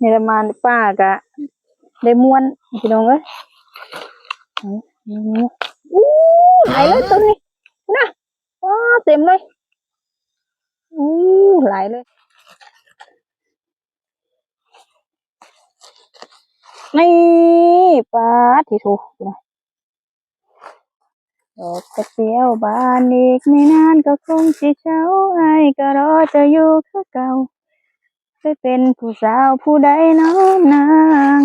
ເຮັດມາປ່າກະໄດ້ມ່ວນພີ່ນ້ອງເອີຍ. ອູ້ ຫຼາຍເລີຍຕົ້ນນີ້ ພຸ້ນນະ. ວ້າ ເຕັມເລີຍ. ອູ້ ຫຼາຍເລີຍ. ນີ້ ປາດທິໂທ ພຸ້ນນະ. ດອກກະຈຽວບານອີກ ໄມ່ນານກໍຄົງຊິເຊົາ, ອ້າຍກໍລໍເຈົ້າຢູ່ຄືເກົ່າ, ໄປເປັນຜູ້ສາວຜູ້ໃດນໍນາງ.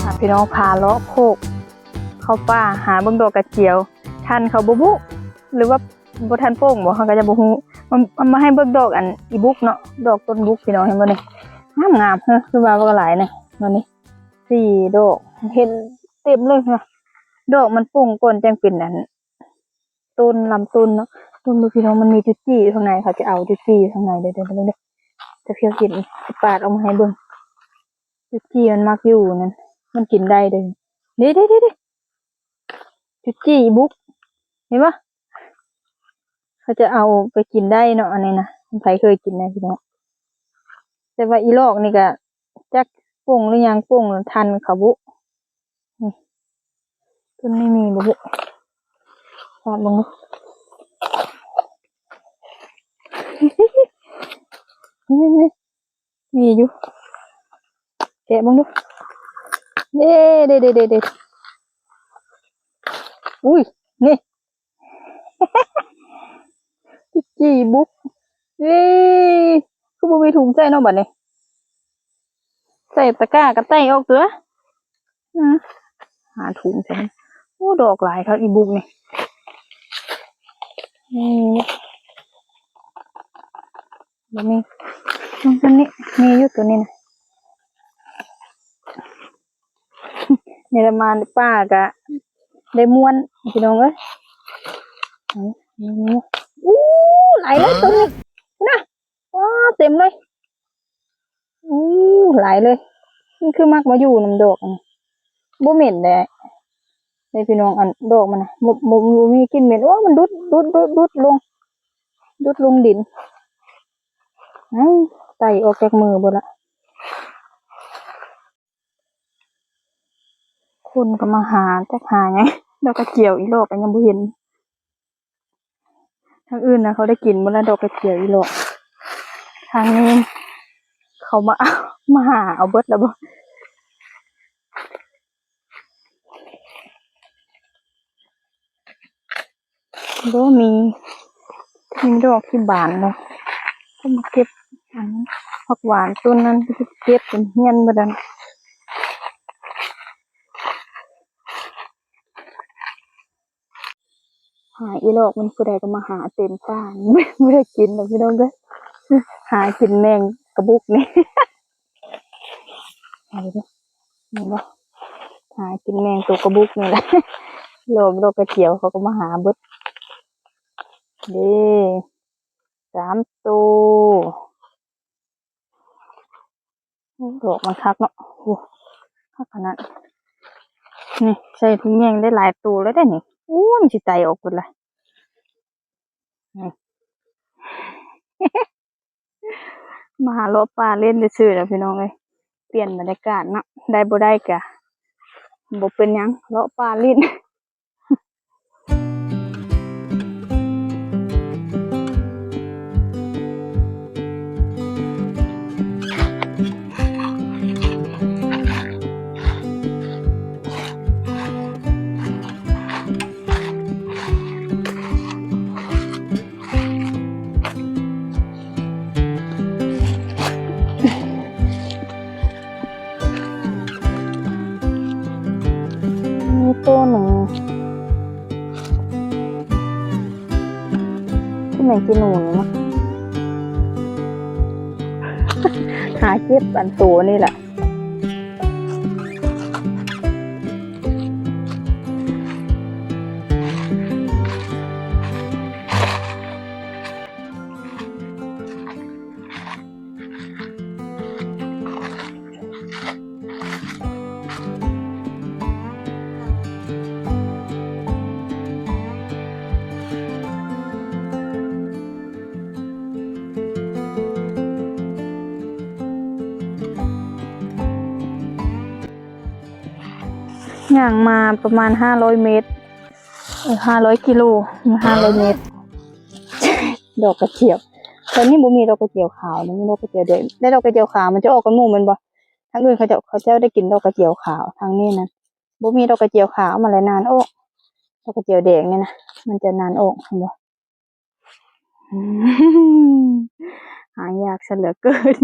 ພາພີ່ນ້ອງພາເລາະໂຄກ ເຂົ້າປ່າຫາເບິ່ງດອກກະຈຽວ. ທັນເຂົາບໍ່ບຸ ຫຼືວ່າບໍ່ທັນໂປ່ງບໍ່ ເຮົາກໍຈະບໍ່ຮູ້. ມາ ມາໃຫ້ເບິ່ງດອກອັນອີບຸກເນາະ ດອກຕົ້ນບຸກ ພີ່ນ້ອງເຫັນບໍ່ນີ້ ງາມໆ. ເຮີ ຄືວ່າບໍ່ຫຼາຍນະ ນີ້ສີ່ດອກ ເຫັນເຕັມເລີຍນະ. ດອກມັນໂປ່ງກ່ອນຈັ່ງເປັນອັນ ຕົ້ນ ລຳຕົ້ນເນາະ. ເບິ່ງດູພີ່ນ້ອງ ມັນມີຈຸຈີ້ຢູ່ຂ້າງໃນ ເຂົາຈະເອົາຈຸຈີ້ຢູ່ຂ້າງໃນເດີ ເດີ ເດີ ເດີ. ຈະພຽວເຫັນ ຊິປາດອອກມາໃຫ້ເບິ່ງ. ຈຸຈີ້ມັນມັກຢູ່ນັ້ນ ມັນກິນໄດ້ເດີ. ເດ້ ເດ້ ເດ້ ເດ້ ຈຸຈີ້ອີບຸກ ເຫັນບໍ່? ເຂົາຈະເອົາໄປກິນໄດ້ເນາະ ອັນນີ້ນະ. ໃຜເຄີຍກິນແດ່ພີ່ນ້ອງ? ແຕ່ວ່າອີຫຼອກນີ້ກະຈັກປົ່ງຫຼືຫຍັງ ປົ່ງທັນເຂົາບຸ. ນີ້ ຕົ້ນນີ້ມີບໍ່ບຸ? ຊອກເບິ່ງດູ. ນີ້ ນີ້ ນີ້ ມີຢູ່ ແກະເບິ່ງດູ. ເດ້ ເດ້ ເດ້ ເດ້ ເດ້. ອຸ້ຍ ນີ້ ຈີ່ບຸກ. ເອີ ຄືບໍ່ມີຖົງໃສ່ເນາະ ບັດນີ້ ໃສ່ຕະກ້າກໍໄຕ່ອອກຕົວະ. ອືມ ຫາຖົງໃສ່. ໂອ້ ດອກຫຼາຍຄັກອີບຸກນີ້. ນີ້ ບໍ່ມີ ມັນ ມັນນີ້ ມີຢູ່ຕົວນີ້ນະ. ເຮັດມາປ່າກະໄດ້ມ່ວນ ພີ່ນ້ອງເອີຍ. ອູ້ ຫຼາຍເລີຍຕົວນີ້ນະ. ວ້າ ເຕັມເລີຍ. ອູ້ ຫຼາຍເລີຍ. ມັນຄືມັກມາຢູ່ນຳດອກອັນນີ້ ບໍ່ເໝັນແດ່ເດ້ພີ່ນ້ອງ. ອັນດອກມັນນະ ບໍ່ ບໍ່ ບໍ່ມີກິ່ນເໝັນ. ໂອ້ ມັນດຸດ ດຸດ ດຸດ ດຸດລົງ ດຸດລົງດິນ. ອ້າວ ໄຕ່ອອກຈາກມືເບິດລະ. ຄົນກໍມາຫາ ຈັກຫາຫຍັງ ດອກກະຈຽວອີຫຼອກກໍຍັງບໍ່ເຫັນ. ທາງອື່ນນະ ເຂົາໄດ້ກິນໝົດແລ້ວ ດອກກະຈຽວອີຫຼອກ. ທາງນີ້ເຂົາມາເອົາ ມາຫາເອົາເບິດແລ້ວບໍ? ບໍ່ມີ ມີດອກທີ່ບານເນາະ. ເຂົາມາເກັບອັນຜັກຫວານຕົ້ນນັ້ນ ເກັບຈົນຫ້ຽນເບິດນັ້ນ. ຫາອີຫຼອກມັນ ຜູ້ໃດກໍມາຫາເຕັມປ່າ ບໍ່ໄດ້ກິນດອກພີ່ນ້ອງເອີຍ. ຫາກິນແມງກະບຸກນີ້ ເຫັນບໍ່? ຫາກິນແມງໂຕກະບຸກນີ້ແຫຼະ. ລອກດອກກະຈຽວເຂົາກໍມາຫາເບິດເດ້ ສາມໂຕ. ໂອ້ ດອກມັນຄັກເນາະ. ໂອ້ ຄັກຂະໜາດ. ນີ້ ໃສ່ຖົງແຍງໄດ້ຫຼາຍໂຕແລ້ວເດ້ນີ້. ໂອ້ ມັນຊິໄຕອອກພຸ້ນລະ. ນີ້ ມາຫາເລາະປ່າຫຼິ້ນຊື່ໆ ແຫຼະພີ່ນ້ອງເອີຍ. ປ່ຽນບັນຍາກາດເນາະ. ໄດ້ບໍ່ໄດ້ກະບໍ່ເປັນຫຍັງ ເລາະປ່າຫຼິ້ນ. ມີໂຕໜຶ່ງ ຄືແມງຂີ້ໜູນີ້ເນາະ. ຫາເກັບອັນໂຕນີ້ລະ. ຍ່າງມາປະມານຫ້າຮ້ອຍເມັດ ເອີ ຫ້າຮ້ອຍກິໂລ ຫ້າຮ້ອຍເມັດ ດອກກະຈຽວ. ແຖວນີ້ບໍ່ມີດອກກະຈຽວຂາວ ມີດອກກະຈຽວແດງ ແຕ່ດອກກະຈຽວຂາວມັນຈະອອກກ່ອນໝູ່ແມ່ນບໍ່? ທາງອື່ນເຂົາເຈົ້າ ເຂົາເຈົ້າໄດ້ກິນດອກກະຈຽວຂາວ ທາງນີ້ນະບໍ່ມີດອກກະຈຽວຂາວ ມັນເລີຍນານອອກ. ດອກກະຈຽວແດງນີ້ນະ ມັນຈະນານອອກ ເຫັນບໍ່? ອືມ ຫາຍາກຊະເຫຼືອເກີນ.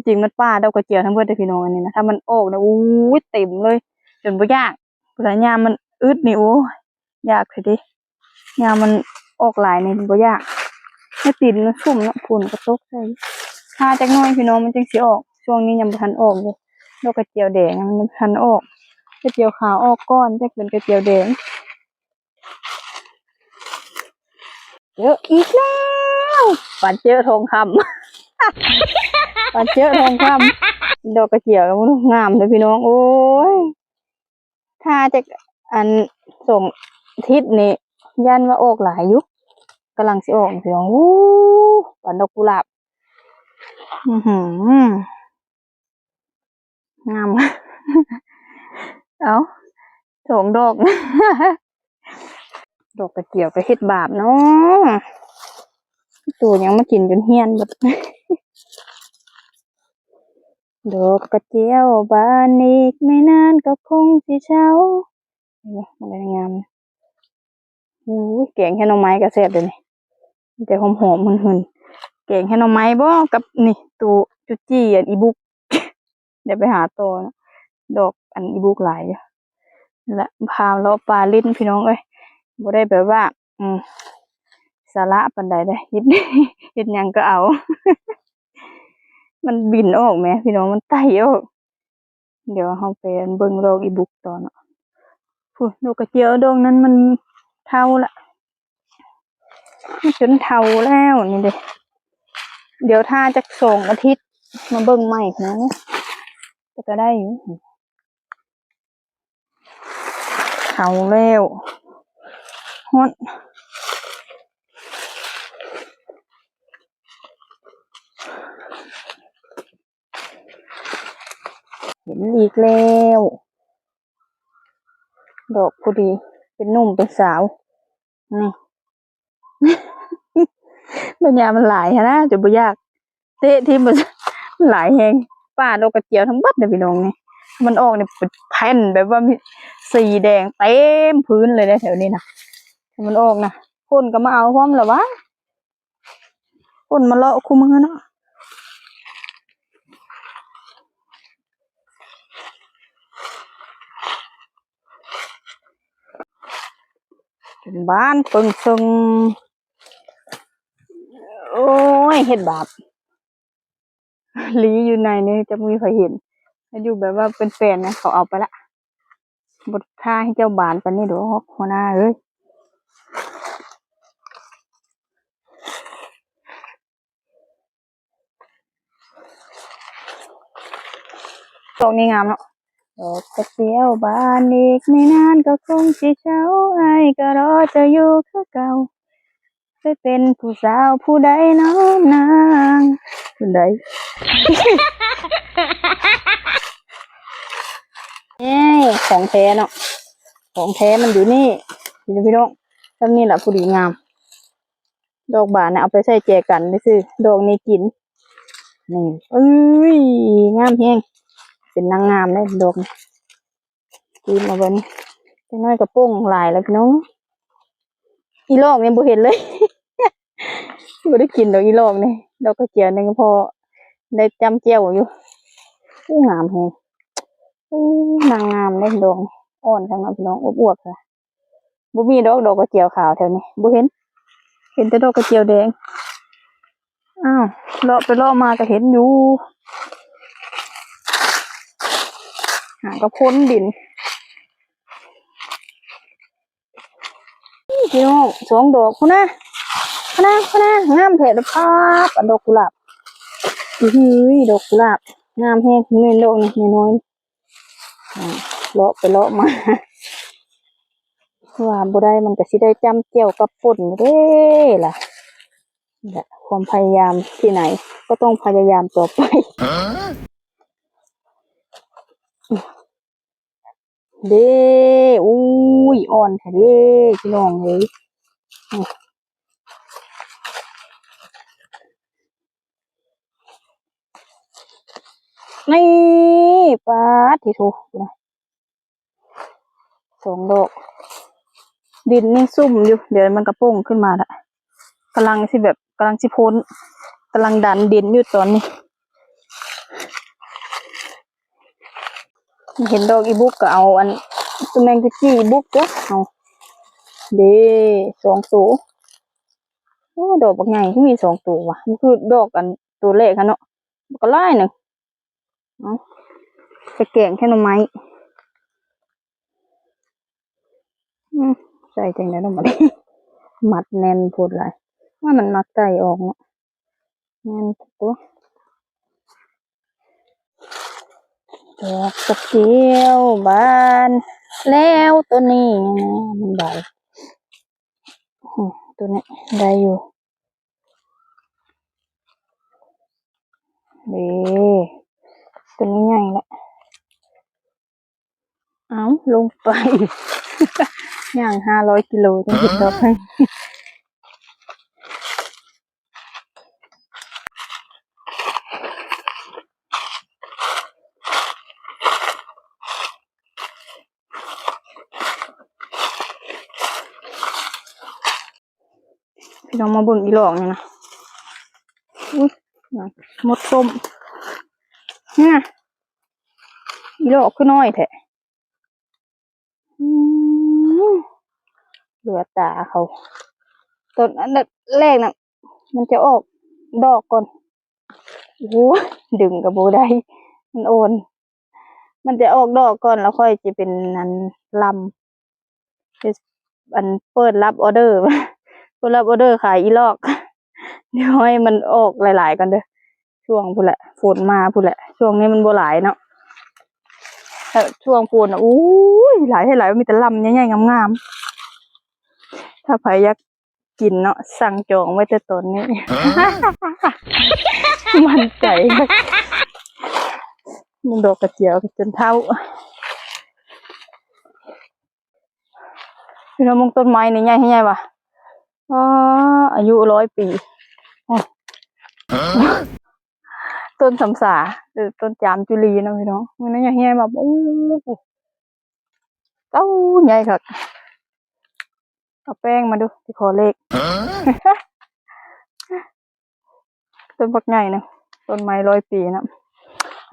ຈິງໆ ມັນປ່າດອກກະຈຽວທັງເບິດເດ້ພີ່ນ້ອງ ອັນນີ້ນະ ຖ້າມັນອອກນະ ໂອ້ຍ ເຕັມເລີຍ ຈົນບໍ່ຢາກ. ພຸ້ນລະ ຍາມມັນອຶດນີ້ ໂອ້ຍ ຢາກແທ້ເດ. ຍາມມັນອອກຫຼາຍນີ້ບໍ່ຢາກ ໃນຕີນມັນຊຸ່ມເນາະ ຝົນກໍຕົກໃສ່. ຖ້າຈັກໜ້ອຍພີ່ນ້ອງ ມັນຈັ່ງຊິອອກ ຊ່ວງນີ້ຍັງບໍ່ທັນອອກຢູ່. ດອກກະຈຽວແດງມັນຍັງບໍ່ທັນອອກ ກະຈຽວຂາວອອກກ່ອນ ຈັ່ງເປັນກະຈຽວແດງ. ເຈີອີກແລ້ວ ປານເຈີທອງຄຳ ປານເຈີທອງຄຳ. ດອກກະຈຽວງາມເດີ້ພີ່ນ້ອງ ໂອ້ຍ ຖ້າຈັກອັນ ສອງອາທິດນີ້ ຢ້ານວ່າອອກຫຼາຍຢູ່ ກຳລັງຊິອອກນີ້ພີ່ນ້ອງ. ໂອ້ ປານດອກກຸຫຼາບ ອືຫື ງາມ ເອົາ ສອງດອກ ດອກກະຈຽວກະເຮັດບາບເນາະ ໂຕຫຍັງມາກິນຈົນຫ້ຽນເບິດ. ດອກກະຈຽວບານອີກ ໄມ່ນານກໍຄົງຊິເຊົາ. ໂອ້ຍ ງາມ. ໂອ້ຍ ແກງແຮ່ໜໍ່ໄມ້ກໍແຊບເດ້ນີ້ ມີແຕ່ຫອມໆ ຫຶ່ນໆ. ແກງແຮ່ໜໍ່ໄມ້ບໍ ກັບນີ້ ໂຕຈຸຈີ່ອັນອີບຸກ ດຽວໄປຫາຕໍ່ເນາະ ດອກອັນອີບຸກຫຼາຍຢູ່. ລະພາເລາະປ່າຫຼິ້ນພີ່ນ້ອງເອີຍ ບໍ່ໄດ້ແບບວ່າ ອືມ ສາລະປານໃດເດ້ ເຮັດ ເຮັດຫຍັງກໍເອົາ ມັນບິນອອກແໝພີ່ນ້ອງ ມັນໄຕ່ອອກ. ດຽວເຮົາໄປເບິ່ງດອກອີບຸກຕໍ່ເນາະ. ພຸ້ນ ດອກກະຈຽວດອກນັ້ນມັນເຖົ້າລະ ມັນຈົນເຖົ້າແລ້ວນີ້ເດ້. ດຽວຖ້າຈັກສອງອາທິດມາເບິ່ງໃໝ່ເນາະ ກໍໄດ້ຢູ່. ເຖົ້າແລ້ວ ຮ້ອນ ເຫັນອີກແລ້ວ ດອກພໍດີ ເປັນໜຸ່ມເປັນສາວ ນີ້ ບັນຍາມັນຫຼາຍຫັ້ນນະ ຈົນບໍ່ຢາກ ເຕະຖິ້ມ ມັນຫຼາຍແຮງ. ປ່າດອກກະຈຽວທັງເບິດເດ້ພີ່ນ້ອງນີ້ ມັນອອກນີ້ເປັນແຜ່ນ ແບບວ່າມີສີແດງເຕັມພື້ນເລີຍເດ້ແຖວນີ້ນະ. ມັນອອກນະ ຝົນກໍມາເອົາພ້ອມລະຫວາ ຝົນມາເລາະຄູ່ມື້ເນາະ. ເປັນບານເປິງເຊິ່ງ ໂອ້ຍ ເຮັດບາບ ຫຼີຢູ່ໃນນີ້ຈະບໍ່ມີໃຜເຫັນ ຢູ່ແບບວ່າເປັນແຟນນະ ເຂົາເອົາໄປລະ ບໍ່ຖ້າໃຫ້ເຈົ້າບານປານນີ້ດອກ ຫົວໜ້າເອີຍ. ດອກນີ້ງາມເນາະ ດອກກະຈຽວບານອີກ ໄມ່ນານກໍຄົງຊິເຊົາ ອ້າຍກໍລໍເຈົ້າຢູ່ຄືເກົ່າ ໄປເປັນຜູ້ສາວຜູ້ໃດນໍນາງ ຜູ້ໃດ ເອີ ຂອງແທ້ເນາະ ຂອງແທ້ມັນຢູ່ນີ້ ພີ່ນ້ອງ ຊ່ຳນີ້ລະພໍດີງາມ. ດອກບານນະ ເອົາໄປໃສ່ແຈກັນຊື່ໆ ດອກນີ້ກິນ ນີ້ ເອີຍ ງາມແຮງ ເປັນນາງງາມເດ້ດອກນີ້. ກິນເອົາເບິ່ງ ຈັກໜ້ອຍກະປົ່ງຫຼາຍແລ້ວພີ່ນ້ອງ. ອີຫຼອກນີ້ບໍ່ເຫັນເລີຍ ບໍ່ໄດ້ກິນດອກອີຫຼອກນີ້ ດອກກະຈຽວໜຶ່ງພໍໄດ້ຈ້ຳແຈ່ວຢູ່. ໂອ້ ງາມແຮງ ໂອ້ ນາງງາມເດ້ດອກ ອ່ອນຄັກເນາະພີ່ນ້ອງ ອວບໆ ຊະ. ບໍ່ມີດອກ ດອກກະຈຽວຂາວແຖວນີ້ ບໍ່ເຫັນ ເຫັນແຕ່ດອກກະຈຽວແດງ. ອ້າວ ເລາະໄປເລາະມາກໍເຫັນຢູ່ ຫາກໍພົ້ນດິນ. ນີ້ພີ່ນ້ອງ ສອງດອກພຸ້ນນະ ພຸ້ນນະ ພຸ້ນນະ ງາມແທ້ເດ້ ປາດ ອັນດອກກຸຫຼາບ ອືຫື ດອກກຸຫຼາບງາມແຮງ ແມ່ນດອກນີ້ນ້ອຍໆ. ອ່າ ເລາະໄປເລາະມາ ວ່າບໍ່ໄດ້ມັນກະຊິໄດ້ຈ້ຳແຈ່ວກັບປົ່ນເດ້ລະ. ແລະ ຄວາມພະຍາຍາມທີ່ໃດກໍຕ້ອງພະຍາຍາມຕໍ່ໄປ. ເດ້ ໂອ້ຍ ອ່ອນແທ້ເດ້ ພີ່ນ້ອງເອີຍ. ນີ້ ປາດທິໂທ ສອງດອກ ດິນຍັງຊຸ່ມຢູ່ ດຽວມັນກະປົ່ງຂຶ້ນມາລະ ກຳລັງຊິແບບ ກຳລັງຊິພົ້ນ ກຳລັງດັນດິນຢູ່ຕອນນີ້. ເຫັນດອກອີບຸກກະເອົາອັນ ຕົວແມງກຸຈີ້ອີບຸກຕົວະ ເອົາ ເດ້ ສອງໂຕ. ໂອ້ ດອກບັກໃຫຍ່ ຄືມີສອງໂຕຫວະ ມັນຄືດອກອັນໂຕແລກຫັ້ນເນາະ ບັກຫຼາຍໜຶ່ງ. ເອົາ ໄປແກງແທນໜໍ່ໄມ້. ອືມ ໃສ່ຈັ່ງໃດເນາະບັດນີ້ ມັດແໜ້ນໂພດຫຼາຍ ວ່າມັນມັກໄຕອອກເນາະ. ແມ່ນຕົວະ ດອກກະຈຽວບານແລ້ວ ໂຕນີ້ມັນບານ ອືມ ໂຕນີ້ໄດ້ຢູ່ ເດ້ ໂຕນີ້ໃຫຍ່ແຫຼະ. ເອົ້າ ລົງໄປ ຍ່າງຫ້າຮ້ອຍກິໂລ ຈັ່ງເຫັນດອກ. ພີ່ນ້ອງມາເບິ່ງອີຫຼອກນີ້ນະ ອຸ້ຍ ມົດຕົ້ມ ນີ້ນະ ອີຫຼອກຄືນ້ອຍແທ້. ອືມ ເຫຼືອຕາເຂົາ ຕົ້ນອັນແລກນະ ມັນຈະອອກດອກກ່ອນ. ໂອ້ຍ ດຶງກະບໍ່ໄດ້ ມັນອ່ອນ ມັນຈະອອກດອກກ່ອນ ແລ້ວຄ່ອຍຈະເປັນອັນລຳ ເຮັດ ອັນ ເປີດຮັບອໍເດີ ເປີດຮັບອໍເດີຂາຍອີຫຼອກ. ດຽວໃຫ້ມັນອອກຫຼາຍໆກ່ອນເດີ ຊ່ວງພຸ້ນແຫຼະ ຝົນມາພຸ້ນແຫຼະ ຊ່ວງນີ້ມັນບໍ່ຫຼາຍເນາະ. ແລ້ວຊ່ວງຝົນນະ ໂອ້ຍ ຫຼາຍແທ້ຫຼາຍ ມີແຕ່ລຳໃຫຍ່ໆງາມໆ. ຖ້າໃຜຢາກກິນເນາະ ສັ່ງຈອງໄວ້ແຕ່ຕອນນີ້ ໝັ້ນໃຈ. ມັນດອກກະຈຽວຈົນເຖົ້າ. ພີ່ນ້ອງ ເບິ່ງຕົ້ນໄມ້ນີ້ໃຫຍ່ ໃຫຍ່ຫວະ ອໍ ອາຍຸຮ້ອຍປີ. ໂອ້ ຕົ້ນສຳສາ ເອີ ຕົ້ນຈາມຈຸລີເນາະພີ່ນ້ອງ ມັນໃຫຍ່ ໃຫຍ່ແບບ ໂອ້ ເຕົ້າໃຫຍ່ຄັກ. ເອົາແປ້ງມາດູ ຊິຂໍເລກ. ຕົ້ນບັກໃຫຍ່ນະ ຕົ້ນໄມ້ຮ້ອຍປີນະ.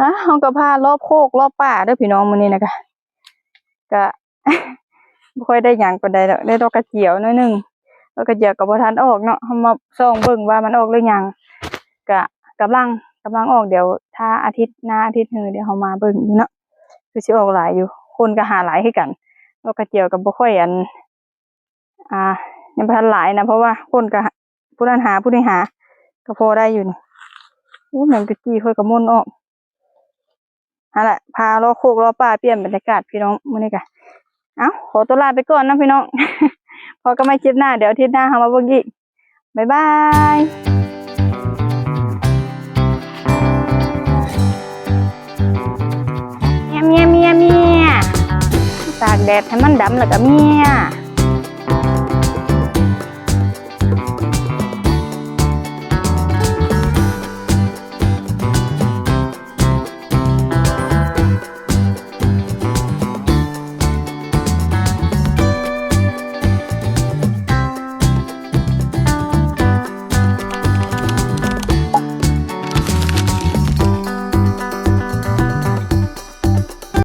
ອ່ະ ເຮົາກະພາລອບໂຄກລອບປ່າເດີພີ່ນ້ອງ ມື້ນີ້ນະກະ ກະ ບໍ່ຄ່ອຍໄດ້ຫຍັງປານໃດດອກ ໄດ້ດອກກະຈຽວໜ້ອຍໜຶ່ງ ດອກກະຈຽວກະບໍ່ທັນອອກເນາະ. ເຮົາມາສ່ອງເບິ່ງວ່າມັນອອກຫຼືຍັງ ກະກຳລັງ ກຳລັງອອກ ດຽວຖ້າອາທິດໜ້າອາທິດຮື ດຽວເຮົາມາເບິ່ງອີກເນາະ ຄືຊິອອກຫຼາຍຢູ່ ຄົນກະຫາຫຼາຍຄືກັນ. ດອກກະຈຽວກະບໍ່ຄ່ອຍອັນ ອ່າ ຍັງບໍ່ທັນຫຼາຍນະ ເພາະວ່າຄົນກະຜູ້ນັ້ນຫາຜູ້ນີ້ຫາ ກະພໍໄດ້ຢູ່ນີ້. ໂອ້ ແມງກະຈີ້ຂ້ອຍກະໝົນອອກ. ຫັ້ນແຫຼະ ພາລອບໂຄກລອບປ່າ ປ່ຽນບັນຍາກາດພີ່ນ້ອງ ມື້ນີ້ກະ ເອົ້າ ຂໍຕົວລາໄປກ່ອນນະພີ່ນ້ອງ ພໍກັນໃໝ່ຄລິບໜ້າ ດຽວອາທິດໜ້າເຮົາມາເບິ່ງອີກ. ບາຍບາຍ. ເມຍ ເມຍ ເມຍ ເມຍ ຕາກແດດໃຫ້ມັນດຳແລ້ວກະເມຍ.